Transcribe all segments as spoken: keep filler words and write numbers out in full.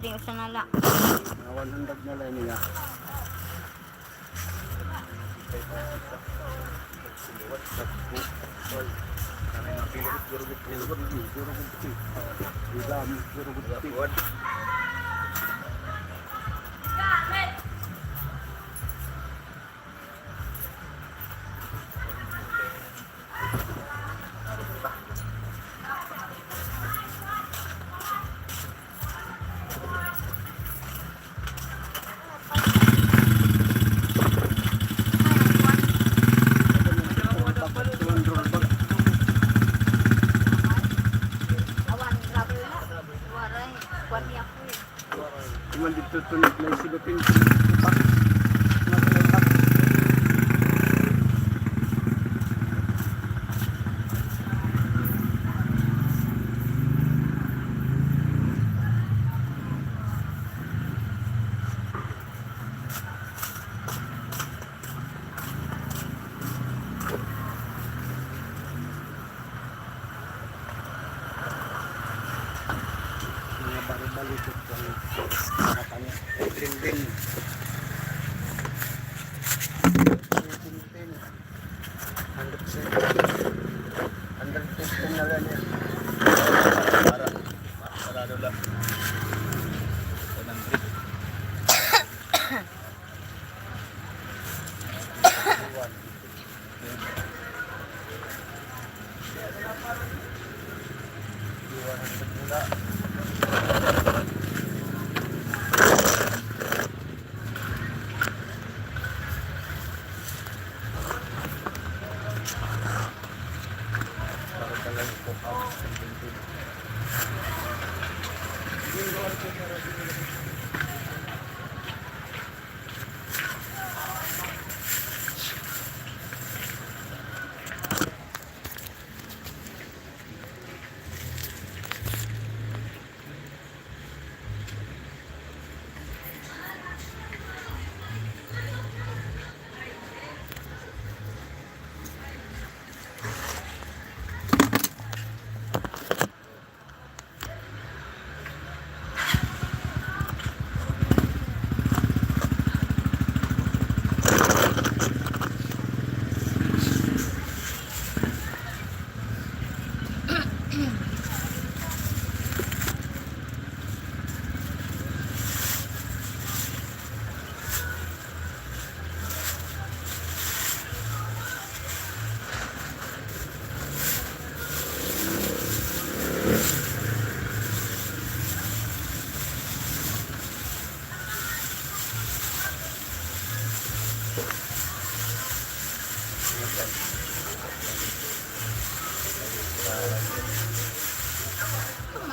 Ting usa na la. Mga one hundred na la niya. Awan, grabe na. Waray, kuwan niya ko eh. Iwan dito to ni Clay si Lupin. Mga bali-bali ko po ang mga kanya. Trending. Trending. Hundred fifty. Hundred fifty na lang yan. Para, para doon lang. One hundred.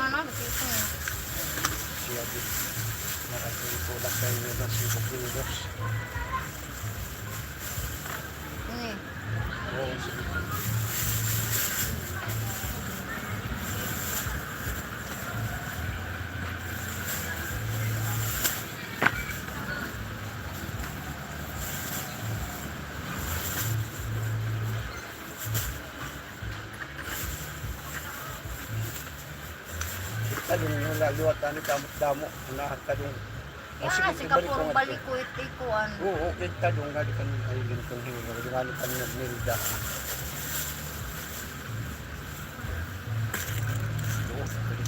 Mana na dito? Siya di. Nakatulog ko lang kayo na si Bukilos. Ini. Oo, sige. Kadong nga liwat ani kamot damo, unahan kadong. O, sige, sige, balik ko nga. Balik ko iti kuan. Oo, okay, kadong nga di kan ay lintong hinga, di nga ni kan Nilda. Oo, sige.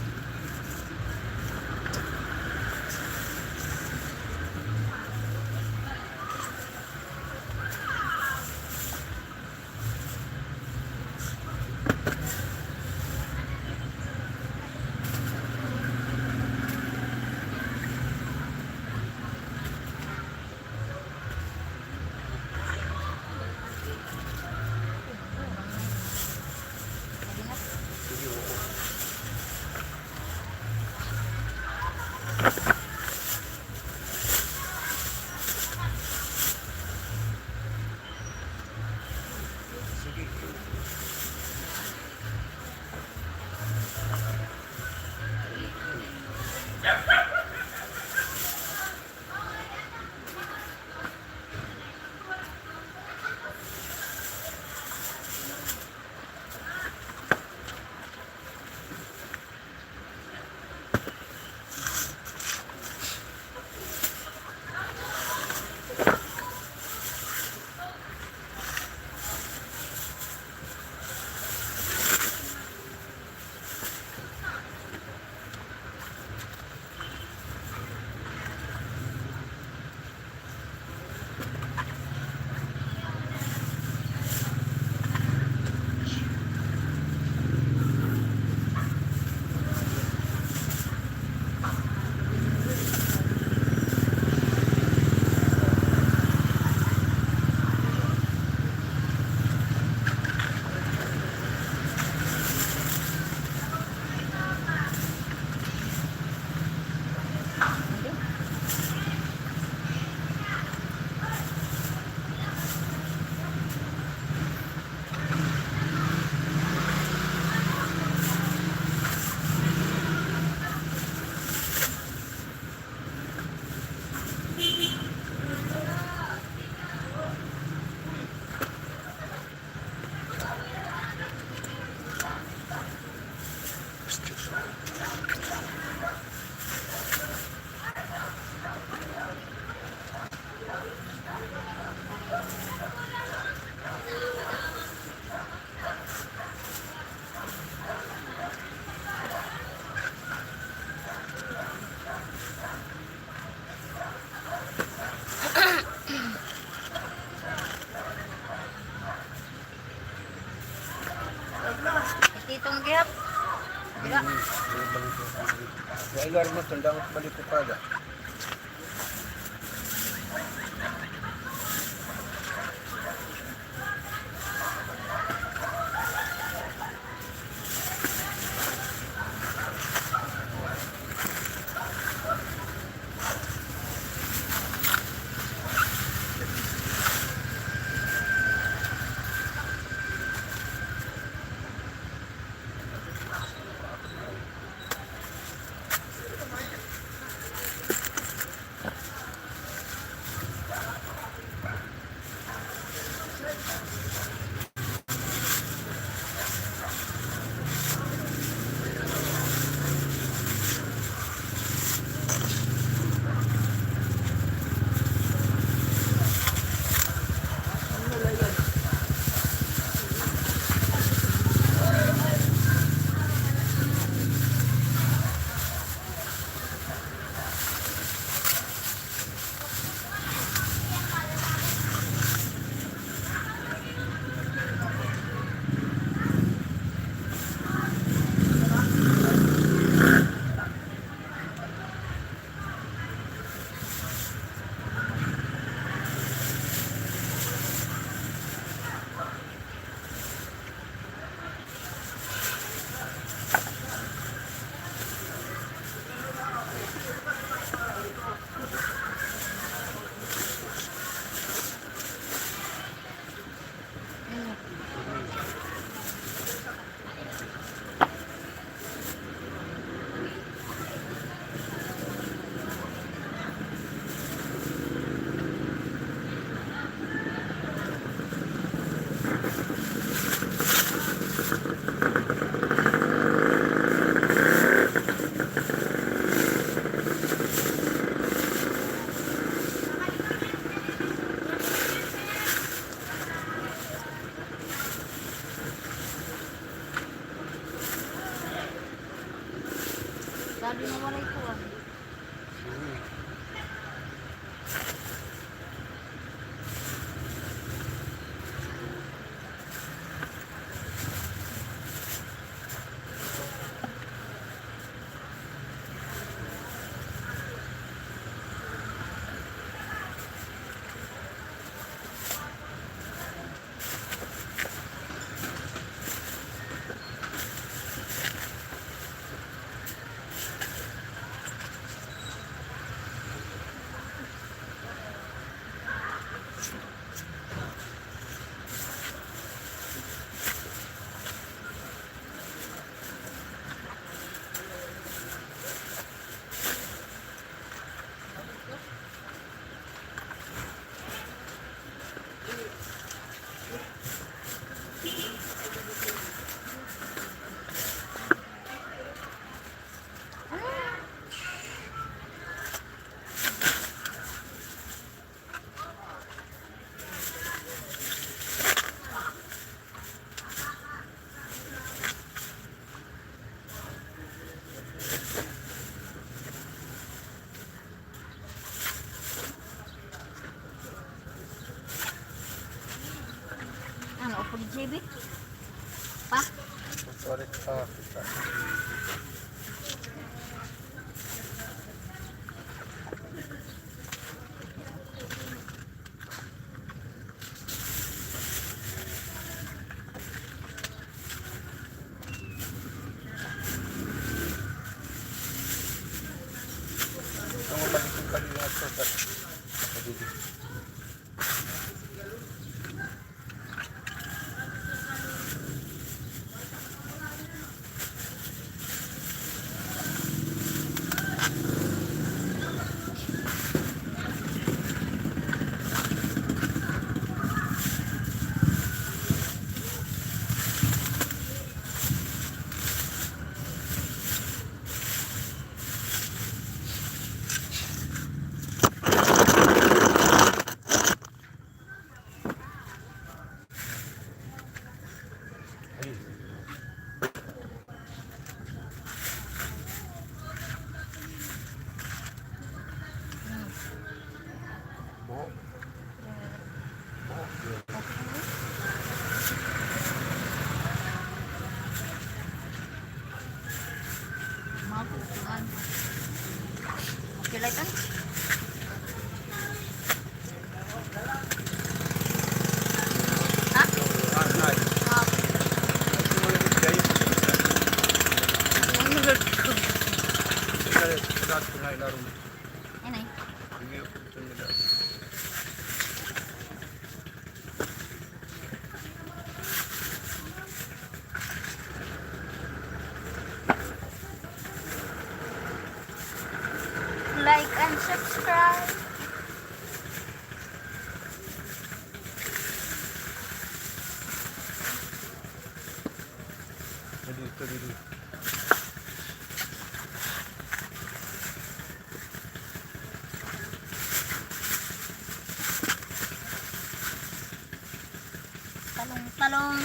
Ay, lugar mo, tundang balik ko pa da. Sabi mo, waray kuan. Ano, upod J B? Pa? Sorry, pa. Ito? Ha? Ah, ay. Ah. Ano ba ito? Ano eh? Like and subscribe. Dito, dito. Talong-talong.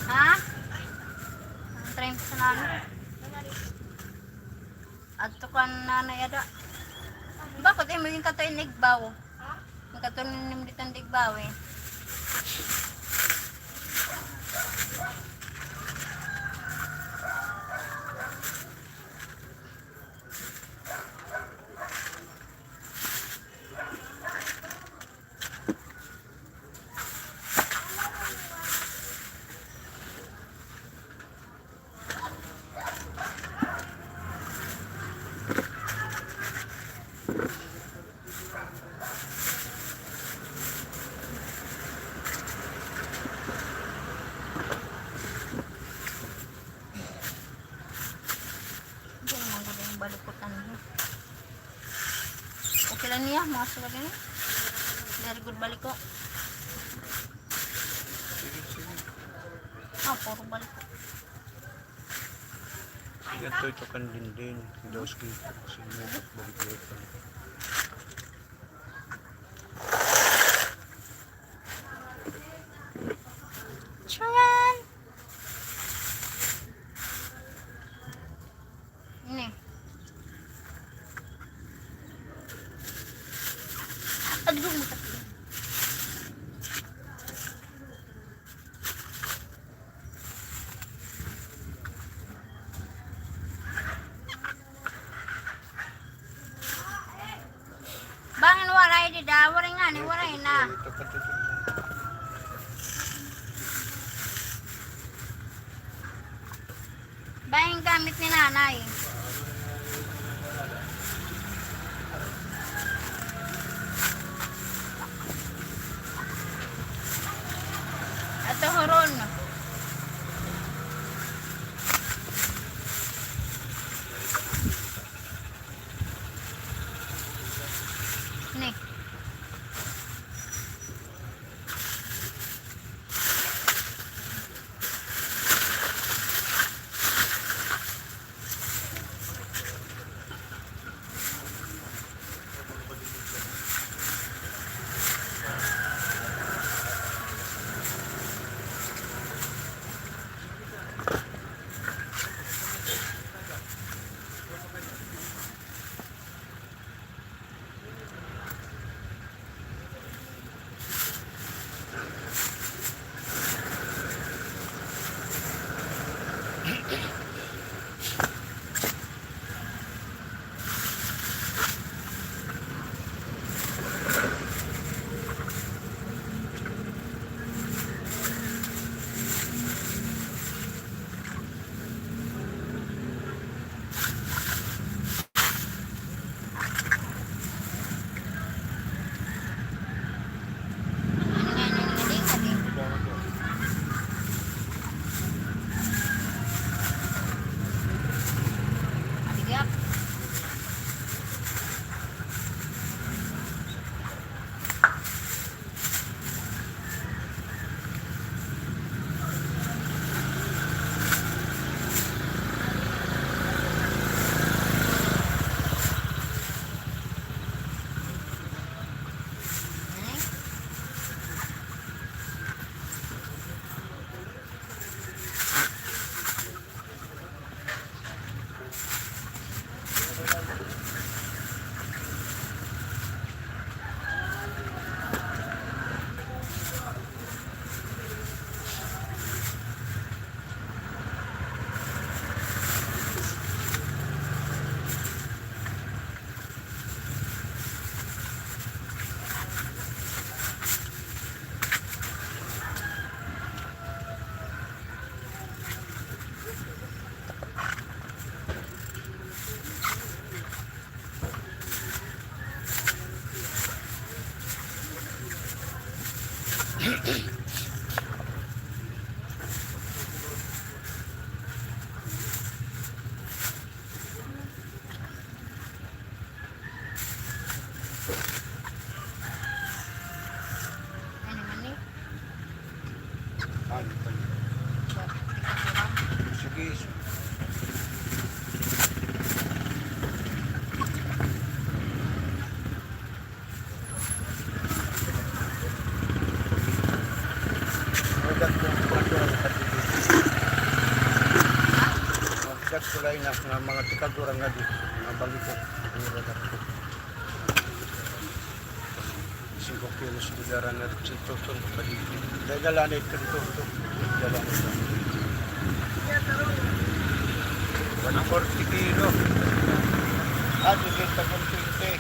Ha? Ang treinta sa nami. Adto kan nanay ada. Bakit imo yung kato inigbaw? Magkatuloy naman dito ang digbaw eh. Hindi naman gud yung balukot, ano, eh. Okay lang niya, mga sila din. Very good baliko. Sige, sige. Ah, puro baliko. Ito, ito kan dindin. Dos kilo. Sige, baliko ito. Charan! Ini. Aduh, matak. Bangin waray dida, waray ngani, waray na. Bangin gamit ni nanay. Ato huron. Ni. Ano man ni? Ano man ni? Sige, sige. Mga dagko, mga dagko lang nga dito. Mga dagko lang nga, nga mga tikadura nga dito. Mga bangko. Mga dagko. Singko kilos ko dara na dito. Dala na ito, ito, ito. Dala na ito. One forty kilo. Ah, dito, one twenty.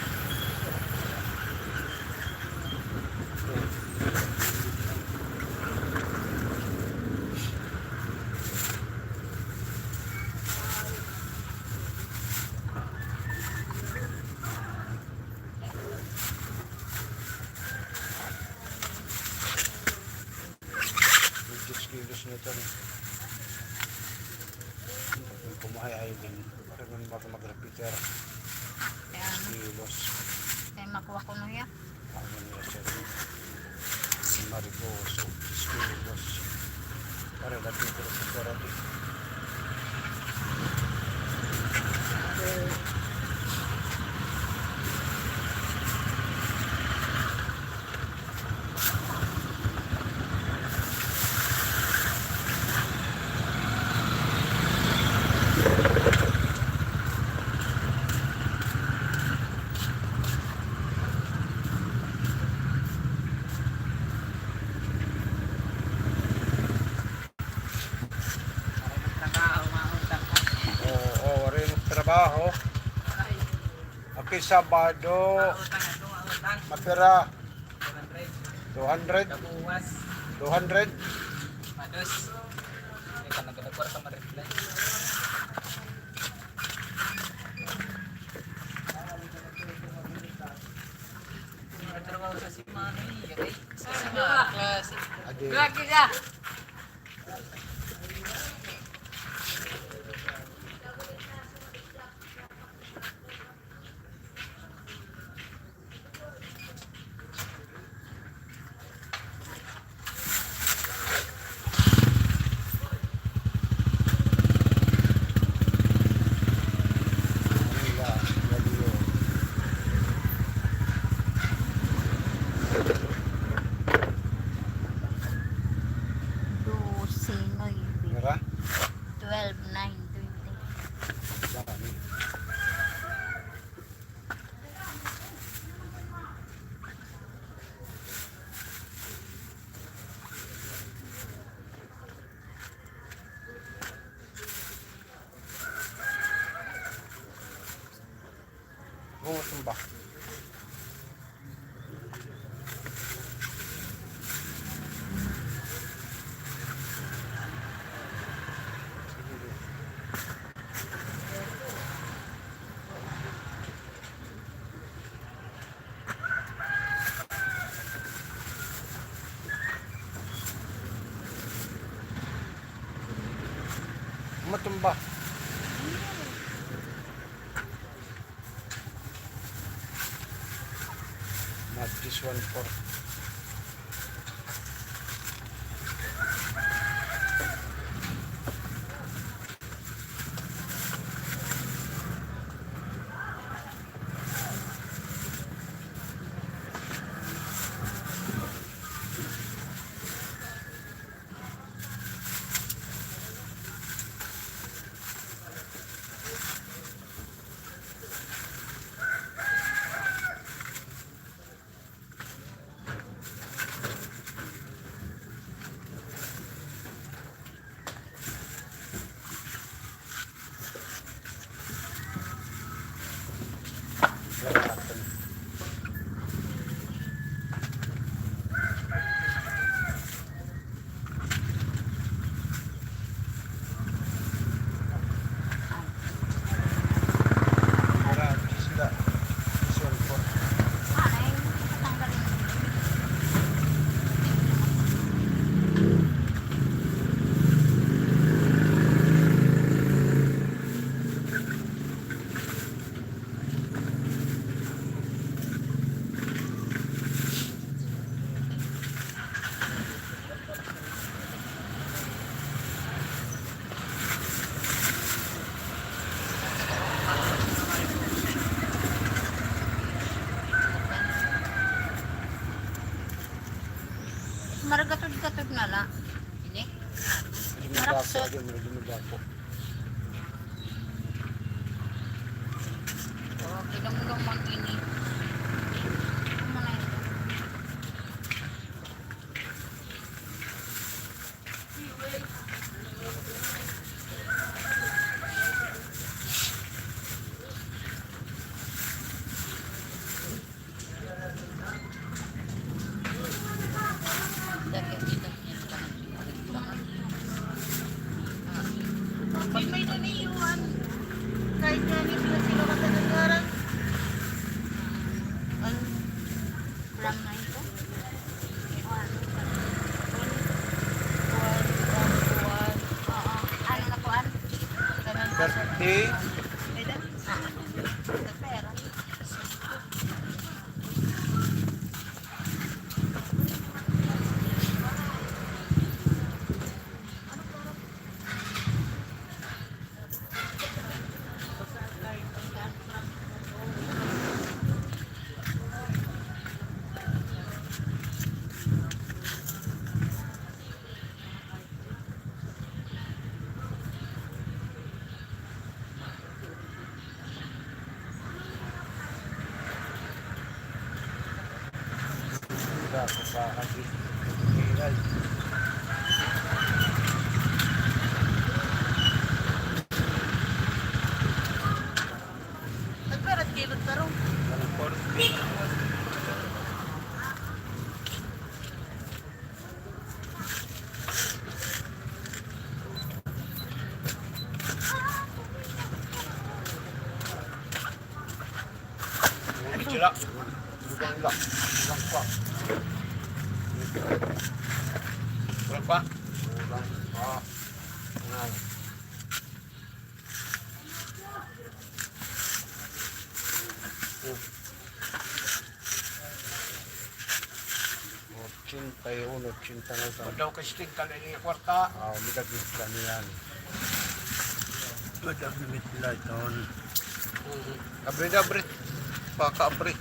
Diyes kilos na ito. Kumuhay ay din. Para man baka mag-repeater. Ayan. Diyes kilos. Kaya makuha ko na yan. Ano niya, sir? Marigoso, Escuelos. Para la pintura sa Corate. Oo, oo, waray magtrabaho. Okay, Sabado. Mapira? Two hundred? Two hundred? Mados. Ito, nagkadagwar ka ma-reply. Nagtrabaho sa simana niya, kay sa simana klase. Adi. Lagi ka. Doce, nuebe. Mira. Twelve, nine, twenty. Dami. Bungot ba? Matumba. Not this one for Maragatod-gatod na la. Ini? Maraksot. Maraksot. O, kinumdum man ini. Ano na ito? May, may naniyuan. Kahit nga ni sila, sila matagal nga rin. Ano? From nine to? One. One, one, one. Oo. Ano na po, an? Thirty. May da-, ah. Pera. Nagparat kilo tarong. Sila. Kulang pa. Kulang pa? Kulang pa. Kulang. Ochenta y uno, ochenta na sa. Daw ka sting kala niya kwarta. Ah, midagos kami yan. Madagos sila iton. Abri na, abri. Paka-abri.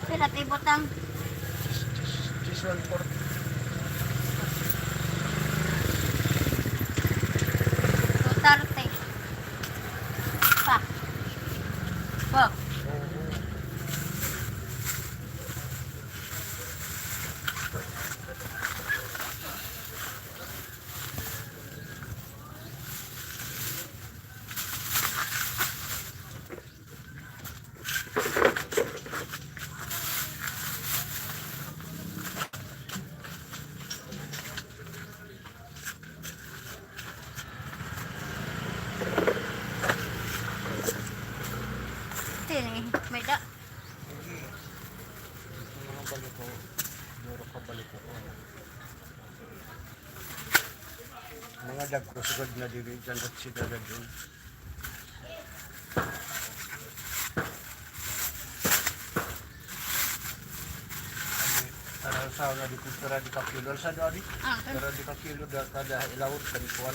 Pila ti butang? This one for two thirty. Pa. Pa. Tini, may da. Mga balik ko. Duro ka balik ko. Mga dagko sugad na diri dyan at sila na dun. Tara sa na di ko, tara di ka kilo sa dari. Ah, okay. Tara di ka kilo da, kada ilawod kan kuwan.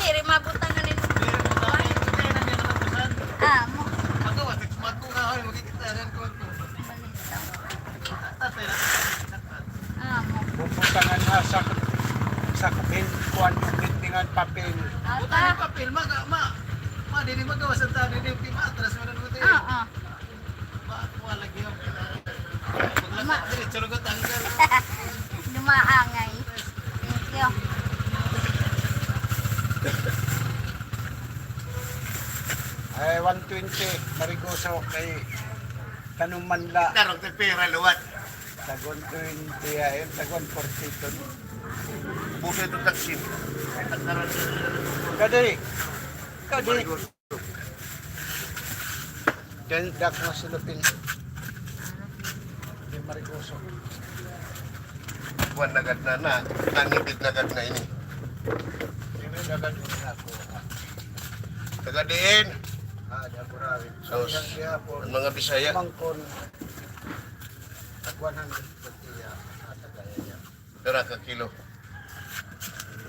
Diri mabutangan ni. Amo. Amo. Bubutangan na sa, sa kapin, kuan, printingan papel. Ata. Papel, maga, ma, ma, diri magawas an tao, diri pimatras, wala naman tayo. Ah, ah. Ma, wala gyud. Ma. Diretso na ko tanggal. Dumaangay. Thank you. Ay, one twenty, Marigoso, kay Kanuman la. Tarong tag pera liwat. Tag one twenty, ay, tag one forty ton. Busa ito taksin. Ay, tagdaran. Kadi. Kadi. Then, dak na sila pin. Di Marigoso. Kuan na gad na, na, nangipit na gad na ini. Ini na gad na ako. Taga diin? Ah, di ako rin. Sus, an mga Bisaya. Mangkon. Tag one hundred twenty ya, ah, taga iya. Pira ka kilo?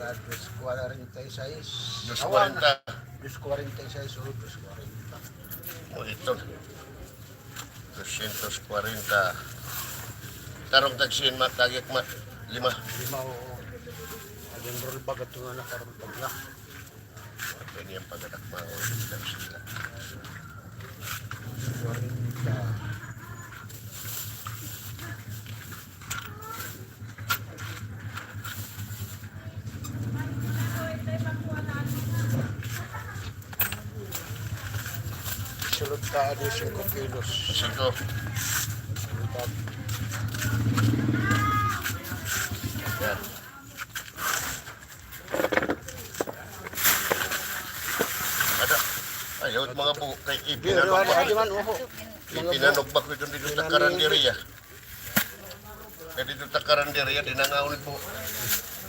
Wala, dos kwarenta y seis. Dos kwarenta. Dos kwarenta y seis o dos kwarenta. O, ito. Dosyentos kwarenta. Tarong tagsin, ma, tagik, ma, lima. Lima, oo. Naging roll bag ito nga naka-roll bag na. Ito niya pagkadakma ko, ito sila. Kwarenta. Sulod ka, adi, singko kilos. Singko. Yan. Ada. Ayaw, mga buhok kay ipinanog ba? Adi man, oho. Ipinanog ba ko itong dito sa karinderya? Kay dito sa karinderya, di na nga ulit buhok.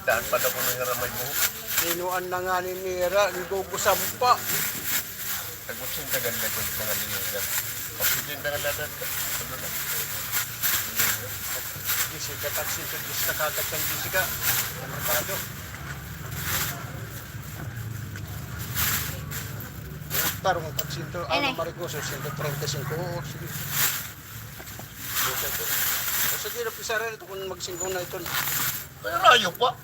Daan pa daw ko nang haramay buhok. Tinuan na nga ni Mira, gigugusan pa. Tag-otsinta gad na gud mga liyo. Oksenta nga lahat. Ano na? Jessica, tag-otsinta, Jessica, kakatsan, Jessica. Merkado. Tarong tag-otsinta, ano, Marigoso, sento treinta y cinco. Oo, sige. Sige, napisara ito kung magsingko na ito. Ay, rayo pa.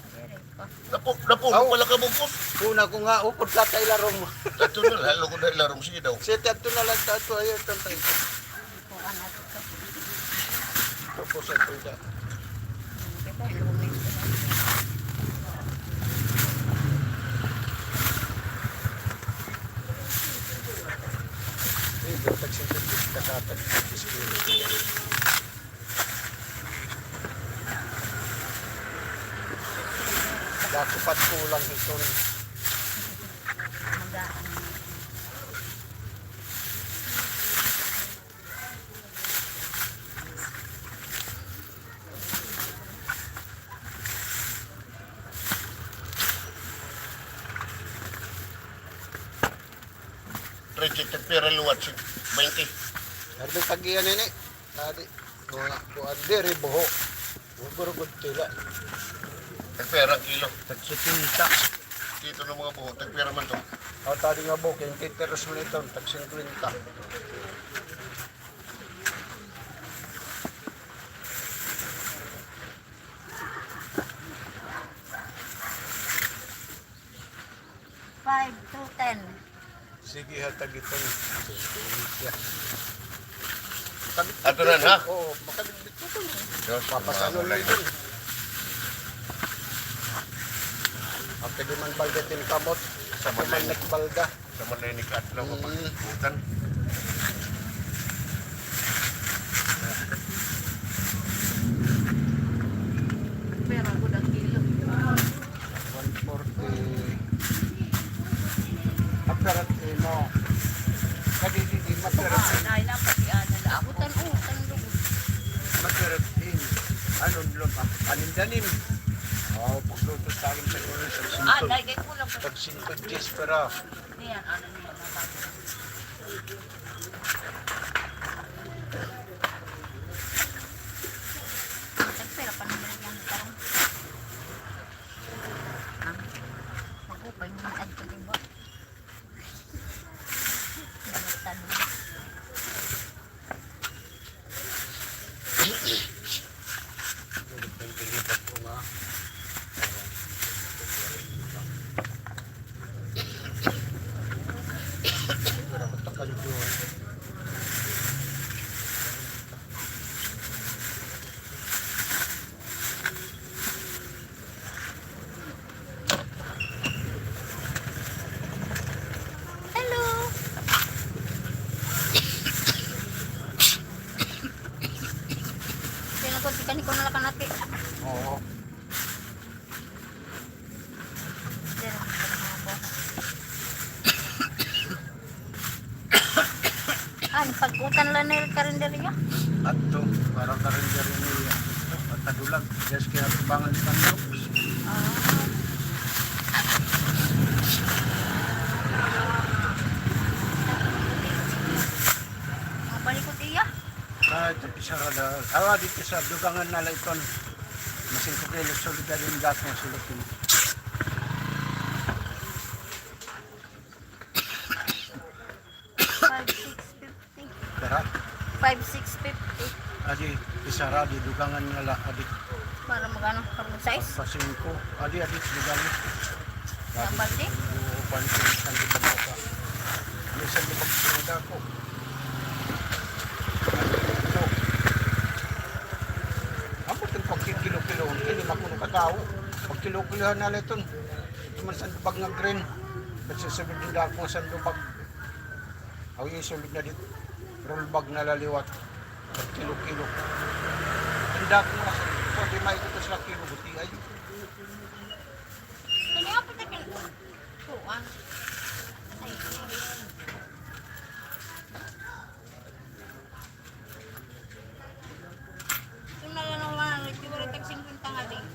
Napu-, napuno pala ka bugos. Una ko nga, upod ka kay larom. Adto na la, lugod na larom, sige daw. Sige, adto na la, adto, ayaw, adto, adto. Tapos, adto, adto. Ito, tag-singko, tag-singko. Dako pa it kulang hiton. Tagpira liwat, si baynte. Ano ba tag-iya nini? Tadi, mga kuan diri, buho. Gurugod tila. Tagpira kilo? Tag-setenta. Dito ng mga buho, tagpira man to? O, tadi nga buho, kintiperos man ito, tag-singkwenta. Five to ten. Sige, hatag iton. Sige siya. Makabitbit. Ato na, ha? Oo, makabitbit ko to. Diyos, papasalo lang ito. Ang pwede man balda din kamot. Sa man nagbalda. Sa man na ini kaadlaw, mm, kapag butan. Pera ko ang kilo. One forty. Ang pera imo. Kadi di, di, mapera. Ah, dahil lang pati, ah, nalabutan, oh, tan lugod. Mapera in. Ano, luma? Anim-danim. Oh, pagluto sa akin sa lunes, sa, ah, singkod. Lagay ko lang. Pag singkod, yes, pero. Niyan, ano niyan, mga bata. Nagpira pa naman yan, parang. Ah, mag-upay mo na adto, di ba? Ano, tanong. Hello. Kaya ko, tikani ko na lang kanati. Oo. Dira, ako. An, pag-utan la nira karinderya? Adto, para karinderya niya. Patadulag, just kaya tubangan ni Panginoon. Ah. Mabalikot iya? Ah, ito, isa ra da. Awa, dito sa dugangan na la iton. Masing ko kayo, sulod na rin dati ang sulod. Five six fifty. Tara. Five six fifty. Adi, isa ra, di dugangan nga la, adi. Para magano, para mag-size? Pasingko. Adi, adi, dugangan. Sa balde? Oo, pansin, isang libag na pa. Ano, isang libag sa mga dako. Ito. Ambot ang pagkikilo-kilo, hindi makuno ka tao. Pagkilo-kilohan na la iton. Ito man sandubag nga green. Nagsusunod yung dako nga sandubag. Aw, isulod na dit. Roll bag na la liwat. Kilo-kilo. Ang dako nga sa, so, di maikutos na kilo, buti ay. Kanya pa na kilo. Kuan. Ay. Ito na lang ang one hundred, di ba, tag singkwenta nga din?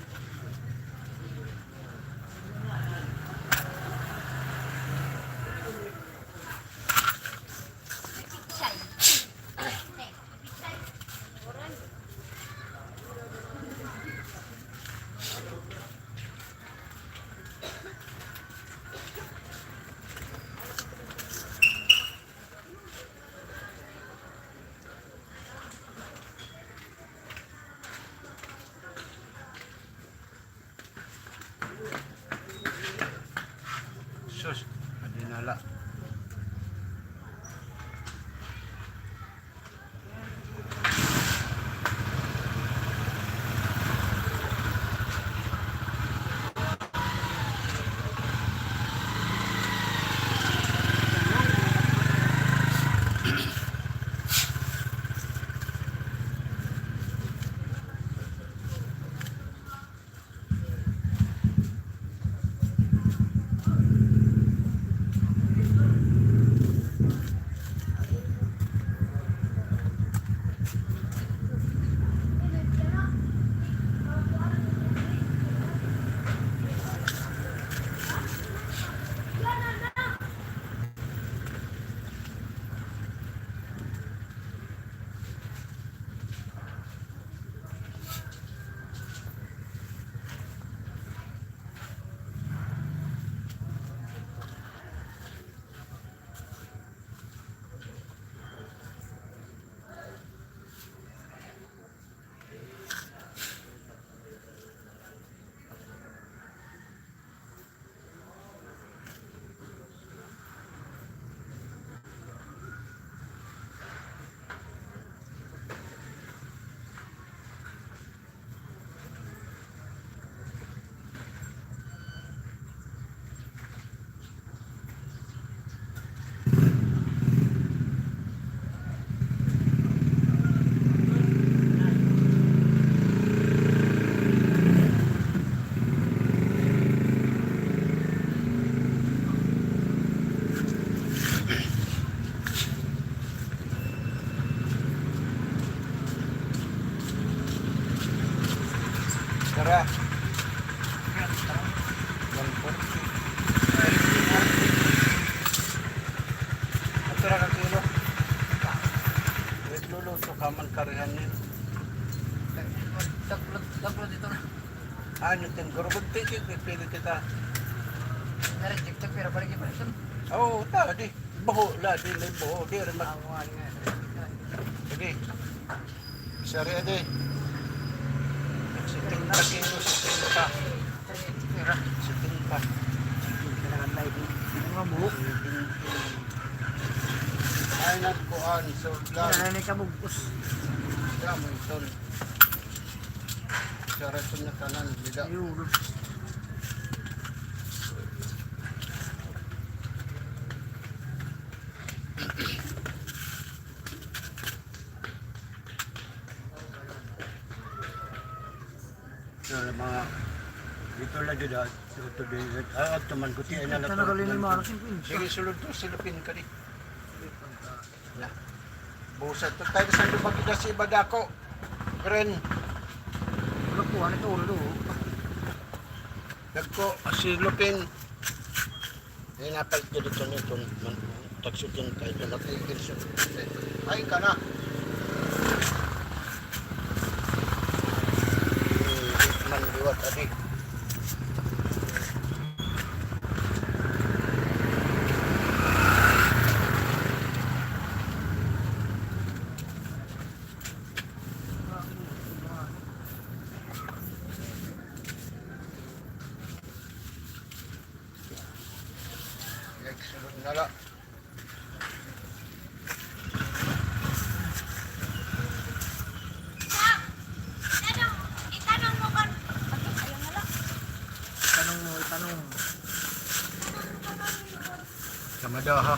Tara. One forty. Ato ra ka kilo. Wait, luluto ka man karihan ni. Daglo, daglo dito na. Ano, ten, gurubog tikit, pipili kita. Nara, tiktok, pero balik yung presyon. Oo, ta, di. Buho, la, di may buho, di rin mag- Awan nga. Sige. Sari, adi. Setenta kilos, setenta. Setenta. Ay, nagkuhan, sold lang. Wala na kabugkos. Damo ito. Sari ito na kanan, bida. Ayun. So, mga, dito la dida, ito, ito din, ah, ito man, kuti ay na. Ito na lang ito, gali ni Mara, singkwenta. Sige, sulod to, silupin ka di. La. Busa, to tayo sa lubag ida si iba dako. Karen. Wala po, ano ito, ulo? Dagko, silupin. Eh, napalit ka dito nito, man, tag setenta, ito, natigil siya. Ay, ka na. Eh, man, liwat, adi. Nagsulod na la. Itanong, itanong mo kan-, ayaw na la. Itanong mo, itanong. Sa madaha.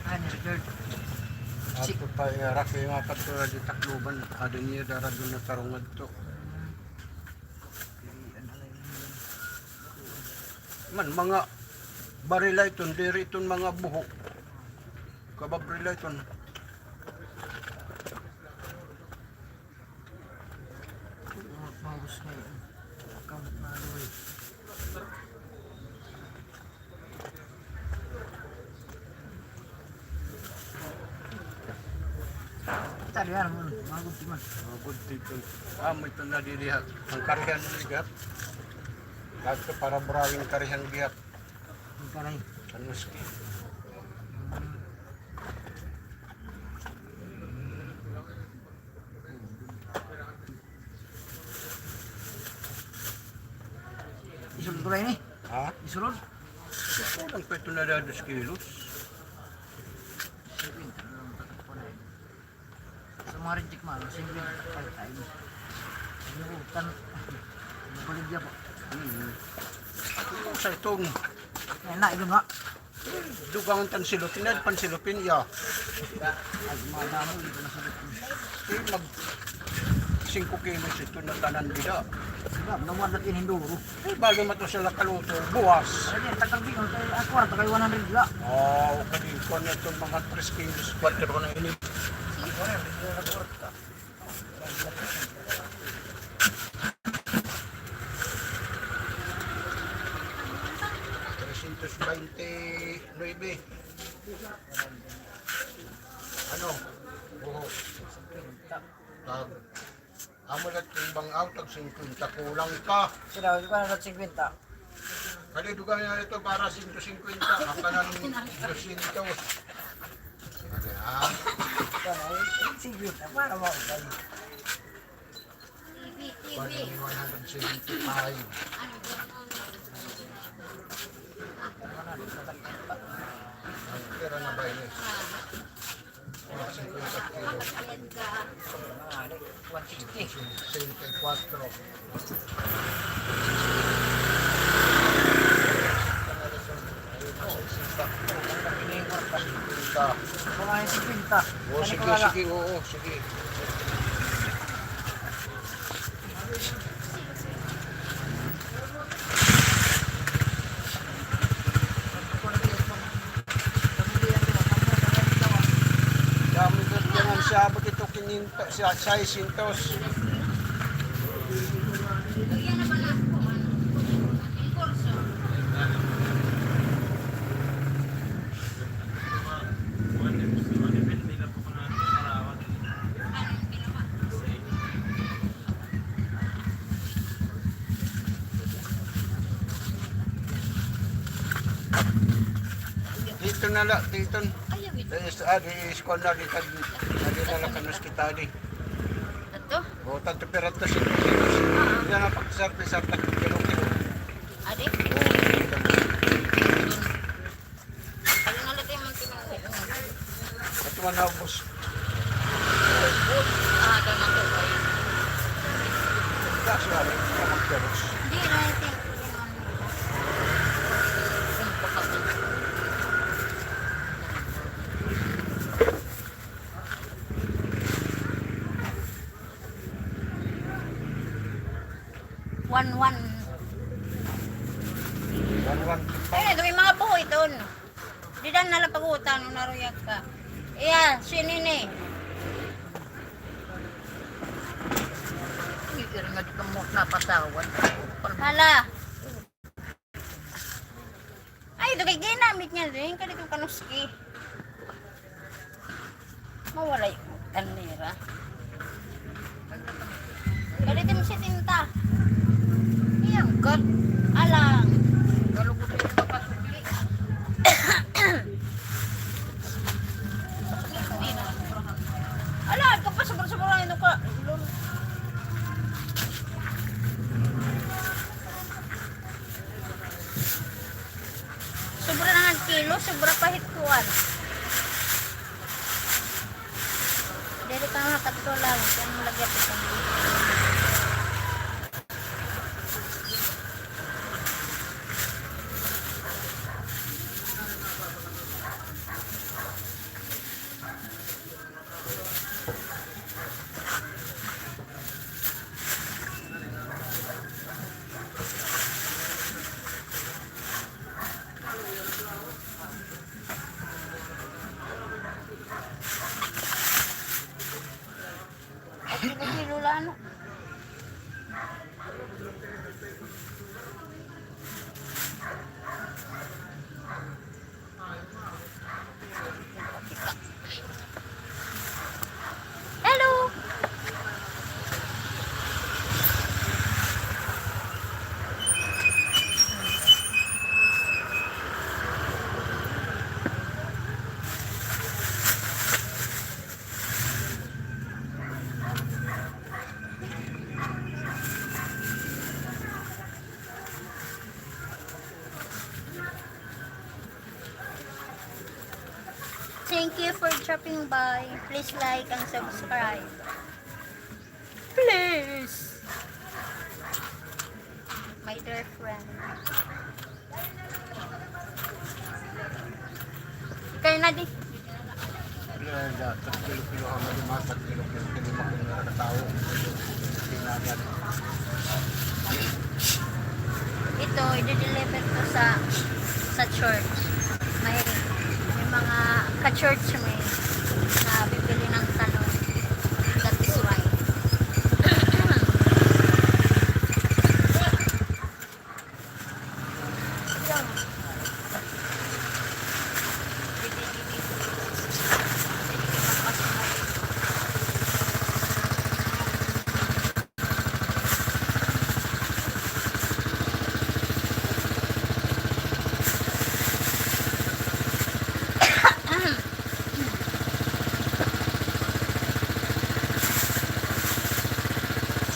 Ah, ni Richard. Si- Ato pa, eh, Rocky, nga kadto di Tacloban. Ada niya dara dun na tarong adto. Man, mga barila iton, diri iton mga buho. Kababrila iton. Maubos na yun. Kamot na, Aloy. Tadi, ano, mga gudti man. Mga gudti ito. Ah, may ito na diri, ha. An karihan ni gihap. Dagko para brawing karihan gihap. An karihan. An uski. Isulod ko la ini? Ha? Isulod? Kulang pa ito na dos kilos. Sa mga reject man, singkwenta, five times. Ano ko, tan-, mabaligya po. Hmm. Ano sa itong? Ay, na, ilo nga. Dugangan tan silupin, ay, pansilupin, iya. Ay, madamo, ito na silupin. Eh, mag singko kilos ito na tanan dida. Diba, naman natin hinduro. Eh, bali man ito sila kaluto, buwas. Ay, di, takal di, kay, ah, kwarta kay one hundred la. Ah, okay, kuan na ito, mga tres kilos, kwatro na ini. One hundred la kwarta. Trescientos veintinueve. Ano? Buho. Tag, amo la it ibang aw, tag singkwenta kulang pa. Sila, di ba na singkwenta? Kadi dugangan ito para sento singkwenta, kapanan dosyentos. Ano, ha? Singkwenta, para maubay. Pwede ni one hundred seventy-five. Ang pera na ba ini? Mga singkwenta kilo. One sixty. Singkwenta y kuwatro. Mga singkwenta. O, sige, sige, oo, sige. Abot ito kinyentos, siya, seiscientos. Dito na la, dito. Ayaw, ito. Dito, ah, di, kuan na, dito, dito na la kanos kita, di. Ato? O, tanto pira to, siyempre, siyempre. Ah. Yan ang pag-service sa tag-, kilo-kilo. Adi? O, dito na. Ano na natin ang tinanong? Ito man na, boss. Ah, ito na to, ay. Kaso, ano, ito na magkaros. Hindi, I think, yun ang One one. One one. Ay, ito may mga buhoy doon. Di dan nala pag-utang, naruyag ka. Iya, si Nini. Hindi rin nga di ka mo napatawad. Hala. Ay, ito kay ginamit niya rin. Kadi kong kanuski. Mawala yung kanera. Kadi mo setenta. Iyang kat. Alang. Kalukot yung kapatid. Ala, ka pa, sobra-sobra, ano ka? Sobra na nga kilo, sobra pa hit kuan. Dili ka nga katlo lang, kaya mo lagyan ito. Ay, kilo-kilo lang, ano? Hello! Thank you for dropping by. Please like and subscribe. Please. My dear friend. Kaya na di. Kaya na, tag kilo-kilo kami, di mga tag kilo-kilo, kami mga katawo. Kinagat. Ito, i-deliver ko sa, sa church. May, may mga ka-church may nabibili ng talong. That is why.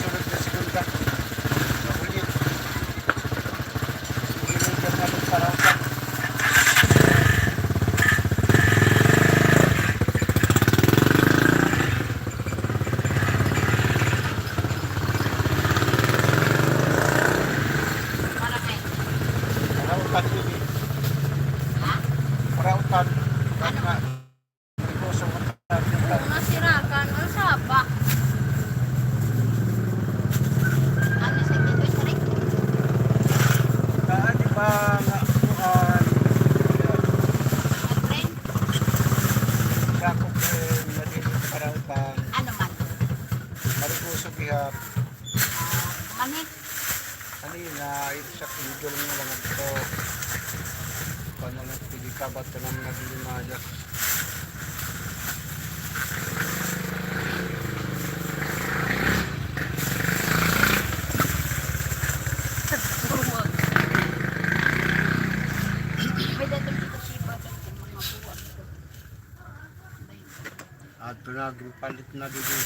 Sunod na segunda. Ulit. Deliver na rin para usan. Para usan, bibi. Ha? Para usan. Ano? Para nga. Oo, nasirakan. Ano sa ba? Ano sa dito, Sri? Saan ba nga kuan? Ang train? Sa ako, eh, nadili para pa. Ah, ito sa idol nga lang ito. Paano lang pili ka ba ito ng naglimaya? May dating dito si Bagat, yung mga buwak. Adto na, ginpalit na didi.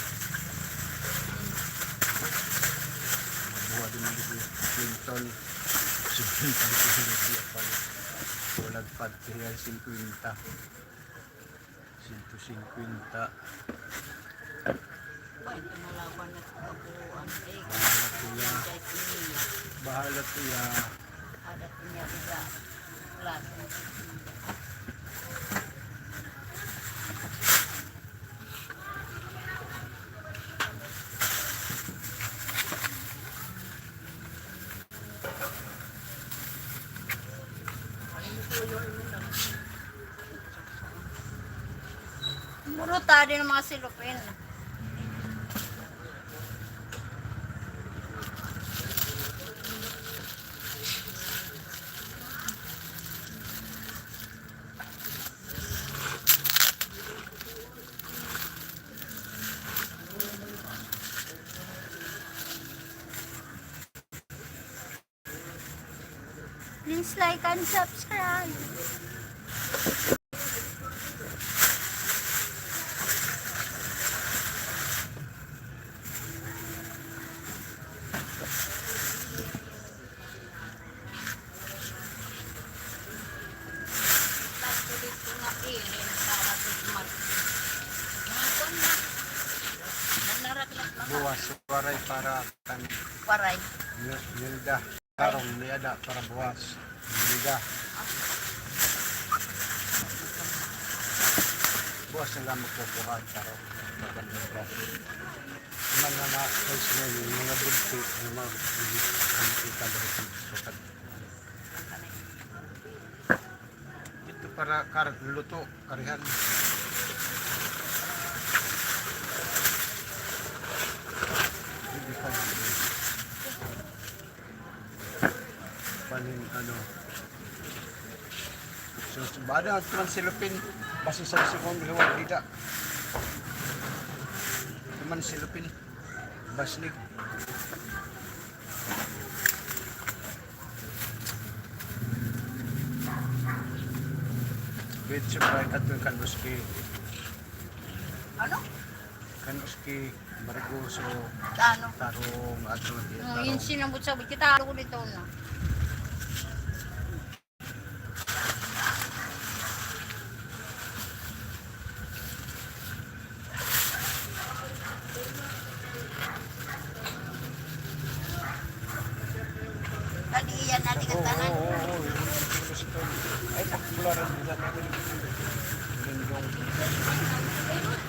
Buwa din didi. Quinton. Singkwenta ang pinagpalit. Wala pa siya, singkwenta. Sento singkwenta. Ay, ito na laban na sa kabuuan. Eh, bahala siya. Kahit niya. Bahala siya. Adat niya, iba. Klase. Murot, ah, din ang mga silupin. Please like and subscribe. Buwas, waray para kan Waray. Nil-, Nilda. Tarong, may-ada para buwas. Nilda. Buwas na lang magkukuha, tarong. Maganda ba? Mga na, mga gudti, mga gudti, ang makita dito sa pagkakita. Ito para kar-, luto, karihan. Hindi pa. Panin, ano. So, bada, ito man silupin. Basta sa sikong liwat, dida. Ito man silupin. Baslig. Wait, siyempre, katong kan Uski. Ano? Kan Uski, Marigoso, ano? Tarong, ato, hmm, tarong. Yun sinabot-sabot kita, ako dito na. Kadi iyan na, di ka tanan. Oo, oo, oo. Ay, popular ang dila natin. Lindong.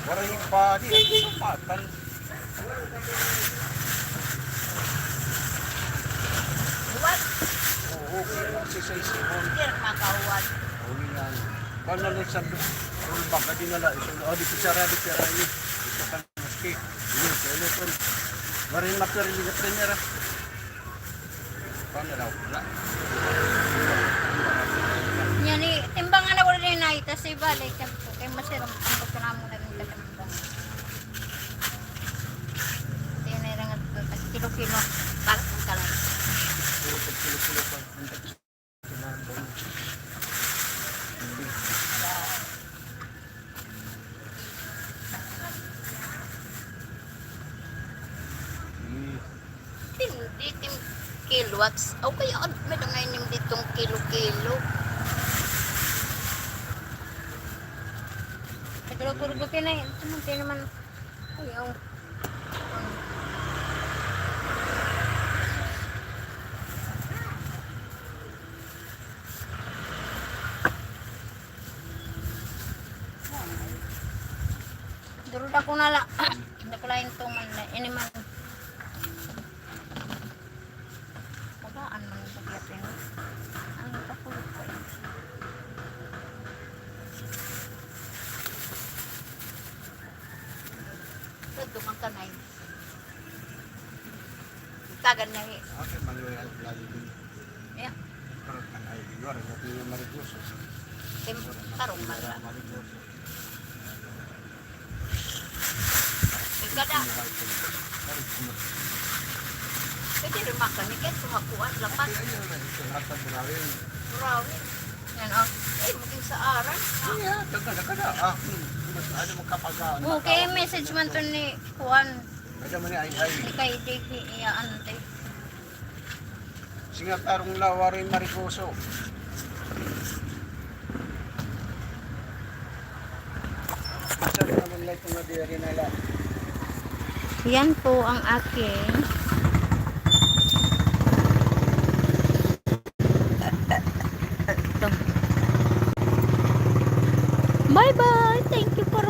Waray pa, di, ay, sumatan. What? Oo, okay. Exercise mo. Hindi rin makauwat. Oo, yan. Paano lang sa, ano ba, kadi na lang, iso, oh, di pitsara, di pitsara, eh. Ito ka, maski. Hindi, sa ulo, tol. Waray mapirili ka, primera. Paano daw? Wala. Yan, eh, timbangan ako rin na, itas, ibalik, sabi ko, kay masirang, ang pagkanamo na rin katimbang. Tinirang at kilo-kilo, para sa kalay. Puro pag kilo-kilo pa. Tim, di tim kilo at s-, aw, kaya ad-, may dangay nim ditong kilo-kilo. Nagluto-luto ka na, eh. Ito naman, ito naman. Ayaw. Duro dako na la. Dako la hin tuman na ini man. Tagaan man sa kiyapin. Ano, pakulog pa yun. Ito, duman ka na yun. Tagan na, eh. Okay, man. Ya. Tim-, tarong man la. Kada. Pwede rin makanikit, kumakuan, lapas. Burawin. Yan, o. Eh, maging sa aran. Iya, taga na kada. Ah, hmm. Mas ano, magkapaga. Okay, message man to ni kuan. Kada man ni ay, ay. Ni kay Digby, iya, ante. Singa tarong la, waray marigoso. Isa naman la ito nga diri na la. Yan po ang aking. Bye-bye. Thank you for